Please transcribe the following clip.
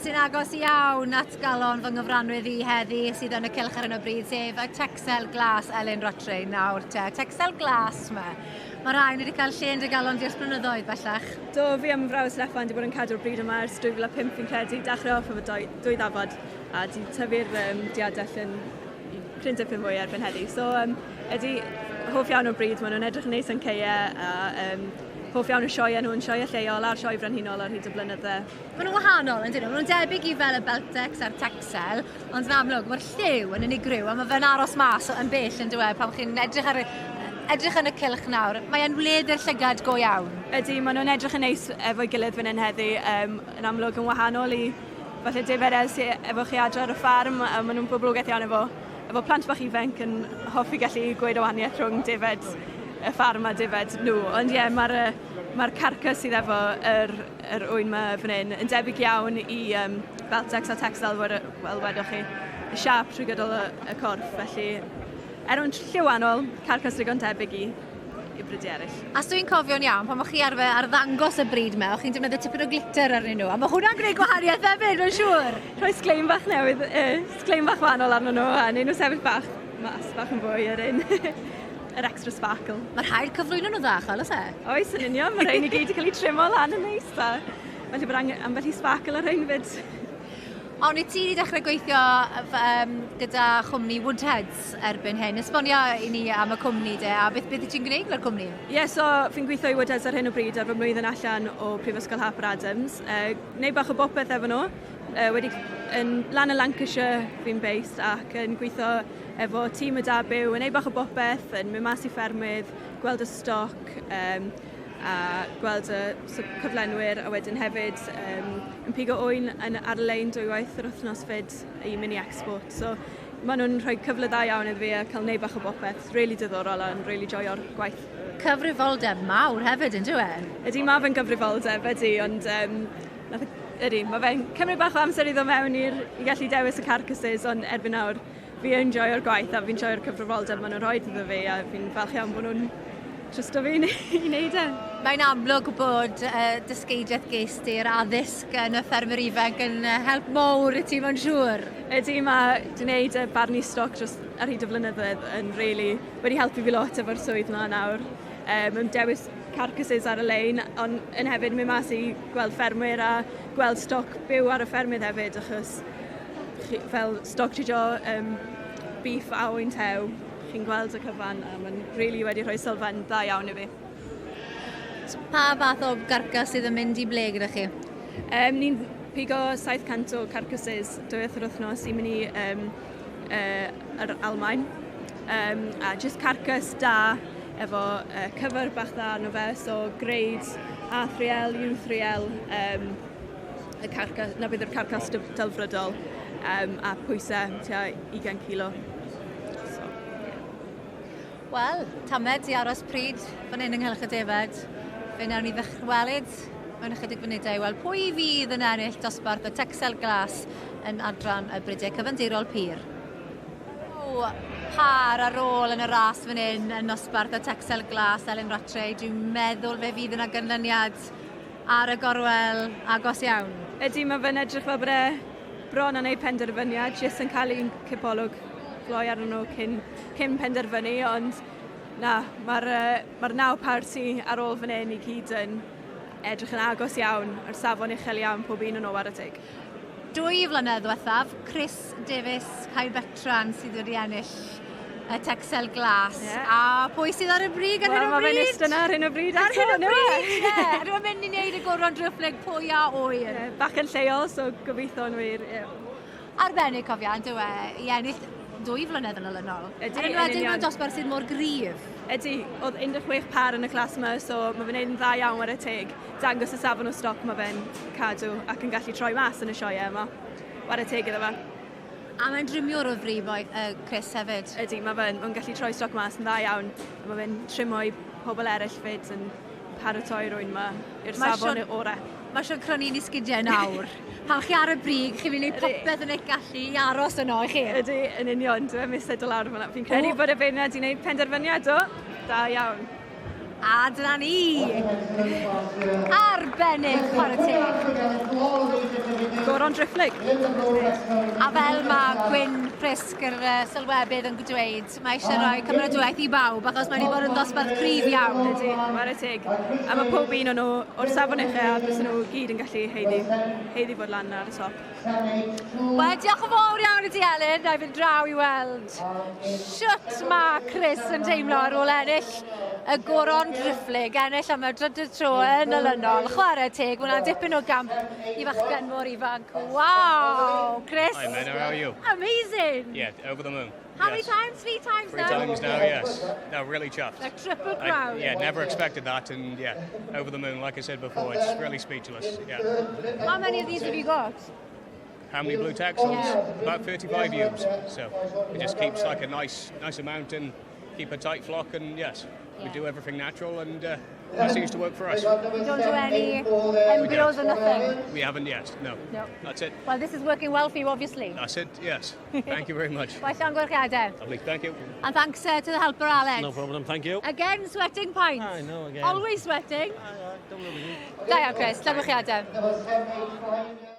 brid sy'n agos iawn at galon fy nghyfranwydd i heddi sydd yn y cylch ar hyn o bryd, sef y Texel Glas Elin Rattray nawr te. Texel Glas 'ma. Mae rhain wedi cael lle yn dy galon di ers blynyddoedd bellach. Do, fi am frawd Steffan wedi bod yn cadw'r brid yma ers 2005 fi'n credu. Dechrau off efo doi, dwy ddafad a di tyfu'r um, diadell yn cryn dipyn fwy erbyn heddi. So, um, ydy, hoff iawn o'r brid, maen nhw'n edrych yn neis yn ceie a um, hoff iawn o sioeau nhw'n sioeau lleol a'r sioe frenhinol ar hyd y blynydde. Maen nhw'n wahanol, yn dyn nhw? Maen nhw'n debyg i fel y Beltex a'r Texel, ond yn amlwg mae'r lliw yn unigryw a mae fe'n aros mas yn bell yn dyw e pan chi'n edrych ar edrych yn y cylch nawr. Mae e'n wledd i'r llygad go iawn. Ydy, maen nhw'n edrych yn neis efo'i gilydd fan hyn heddi, um, yn amlwg yn wahanol i falle defaid eraill sy efo chi adre ar y ffarm, a maen nhw'n boblogaidd iawn efo, efo plant bach ifanc yn hoffi gallu gweud o wahaniaeth rhwng defaid y ffarm a defaid nhw. Ond ie, yeah, mae'r mae carcass sydd efo yr, yr ŵyn yma fan hyn yn debyg iawn i um, Beltex a Texel, wel wedwch chi, y siâp trwy gydol y, y corff, felly er nhw'n lliw wahanol, carcass digon tebyg i, i bridiau eraill. A os dwi'n cofio'n iawn, pan o'ch chi arfer arddangos y brid 'ma, o'ch chi'n defnyddio tipyn o glitter arnyn nhw, a mae hwnna'n gwneud gwahaniaeth hefyd, mae'n siŵr. Rhoi sglein bach newydd, uh, sglein bach wahanol arnyn nhw, a neud nhw sefyll bach mas, bach yn fwy yr un. yr extra sparkle. Mae rhaid cyflwyno nhw dda, chwel, oes e? Oes, yn union. Mae rhain i gyd wedi cael eu trimo lan yn neis. A felly bod angen ambell i sparkle ar rhain fyd. Ond i ti wedi dechrau gweithio um, gyda chwmni Woodheads erbyn hyn. Esbonio i ni am y cwmni de, a beth, beth ti'n gwneud gyda'r cwmni? Ie, yeah, so fi'n gweithio i Woodheads ar hyn o bryd ar fy mlwyddyn allan o Prifysgol Harper Adams. Uh, neud bach o bopeth efo nhw. Uh, wedi, yn, lan yn Lancashire fi'n based ac yn gweithio efo tîm y da byw, yn neud bach o bopeth, yn mynd mas i ffermydd, gweld y stoc, um, a gweld y cyflenwyr a wedyn hefyd um, yn pigo ŵyn yn ar-lein dwywaith yr wythnos fyd i mini export. So maen nhw'n rhoi cyfle dda iawn iddo fi a cael neud bach o bopeth. Really diddorol a'n really joio'r gwaith. Cyfrifoldeb mawr hefyd, yn dyw e? Ydy, mae fe'n gyfrifoldeb, ydy, ond um, nath, ydy, mae fe'n cymryd bach o amser i ddod mewn i'r, i gallu dewis y carcasses, ond erbyn nawr fi yn joio'r gwaith a fi'n joio'r cyfrifoldeb maen nhw'n rhoi iddo fi a fi'n falch iawn bod nhw'n trysto fi i wneud e. Mae'n amlwg bod uh, dysgeidiaeth ges di'r addysg yn y ffermwyr ifanc yn help mawr i ti, mae'n siŵr. Ydy, mae di wneud y barnu stoc dros ar hyd y flynyddoedd yn really wedi helpu fi lot efo'r swydd yma nawr. Um, yn dewis carcasses ar y lein, ond yn hefyd mynd mas i gweld ffermwyr a gweld stoc byw ar y ffermydd hefyd, achos chi, fel stoc tridio um, beef a oen tew, chi'n gweld y cyfan a mae'n really wedi rhoi sylfaen dda iawn i fi. So, pa fath o garcas sydd yn mynd i ble gyda chi? Um, ni'n pigo 700 o carcasses dwywaith yr wythnos i mynd i um, uh, yr Almain. Um, a just carcas da efo uh, cyfer bach dda arno fe, so grade A3L, U3L, um, y carcas, na bydd yr carcas delfrydol um, a pwysau tua 20 kilo. So, yeah. Wel, tamed i aros pryd fan hyn yng Nghylch y Defaid. Fe wnawn ni ddychwelyd mewn ychydig funudau i weld pwy fydd yn ennill dosbarth y Texel Glas yn adran y Bridiau Cyfandirol Pur. O, par ar ôl yn y ras fan hyn yn nosbarth y Texel Glas, Elin Rattray. Dwi'n meddwl fe fydd yna ganlyniad ar y gorwel agos iawn. Ydy, mae fe'n edrych fel bod e bron â wneud penderfyniad, jyst yn cael un cipolwg gloi arnyn nhw cyn, cyn penderfynu, ond na, mae'r uh, mae naw parti ar ôl fan hyn i gyd yn edrych yn agos iawn, ar safon uchel iawn pob un o'n nhw ar y teg. Dwy flynedd ddiwethaf, Chris Davies Cae Betran sydd wedi ennill y Texel Glas. Yeah. A pwy sydd ar y brig ar well, hyn o bryd? Mae fe'n iste yna ar hyn o bryd. Ar hyn o bryd, ie. Rwy'n mynd i wneud y goron drwflig pwy a ŵyr. Yeah, bach yn lleol, so gobeithio'n wir. Yeah. Arbennig, cofia, yn dyw e, i ennill dwy flynedd yn olynol. Ydy, yn enwedig mewn dosbarth sydd mor gryf. Ydy, oedd 16 par yn y clas yma, so mae fe'n neud yn dda iawn ar y teg. Dangos y safon o stoc mae fe'n cadw ac yn gallu troi mas yn y sioeau yma. Ware teg iddo fe. A mae'n drimiwr o fri boi, uh, Chris hefyd. Ydy, mae fe'n ma gallu troi stoc mas yn dda iawn. A mae fe'n trimo i pobl eraill fyd yn paratoi rwy'n yma i'r safon orau. Mae eisiau crynu ni sgidiau nawr. Pan chi ar y brig, chi'n mynd i popeth yn eich gallu i aros yno i chi. Ydy, yn union. Dwi'n mynd settle lawr fyna. Fi'n credu bod y beirniad wedi gwneud penderfyniad o. Da iawn. A dyna ni! Arbennig, chwarae teg. Goron Driphlyg. A fel mae Gwyn Prysg, yr sylwebydd yn dweud, mae eisiau rhoi cymeradwyaeth i bawb achos mae wedi bod yn ddosbarth cryf iawn. Ydy, chwarae teg. A mae pob un o'n nhw o'r safon uchel a bysen nhw gyd yn gallu haeddu, haeddu bod lan ar y top. Wel, diolch yn fawr iawn i ti, Elin. Na i fynd draw i weld shwt mae Chris yn teimlo ar ôl ennill y Goron Driphlyg, ennill am y drydydd tro yn olynol. Chwarae teg, mae hwnna'n dipyn o gamp i fachgen mor ifanc. Wow, Chris. Hi, Menna, how are you? Amazing. Yeah, over the moon. How many Yes. times? Three times Three now? times now, yes. No, really chuffed. Like triple I, crown. yeah, never expected that, and yeah, over the moon. Like I said before, it's really speechless. Yeah. How many of these have you got? How many blue Texels? Yeah. About 35 ewes. So it just keeps like a nice amount and keep a tight flock. And yes, we do everything natural, and that seems to work for us. You don't do any embryos or nothing? We haven't yet. No. No. That's it. Well, this is working well for you, obviously. That's it. Yes. Thank you very much. Well, llongyfarchiadau. Lovely. Thank you. And thanks to the helper, Alex. No problem, thank you. Again, sweating pints. I know, again. Always sweating. Don't worry. Da iawn, Chris. Llongyfarchiadau.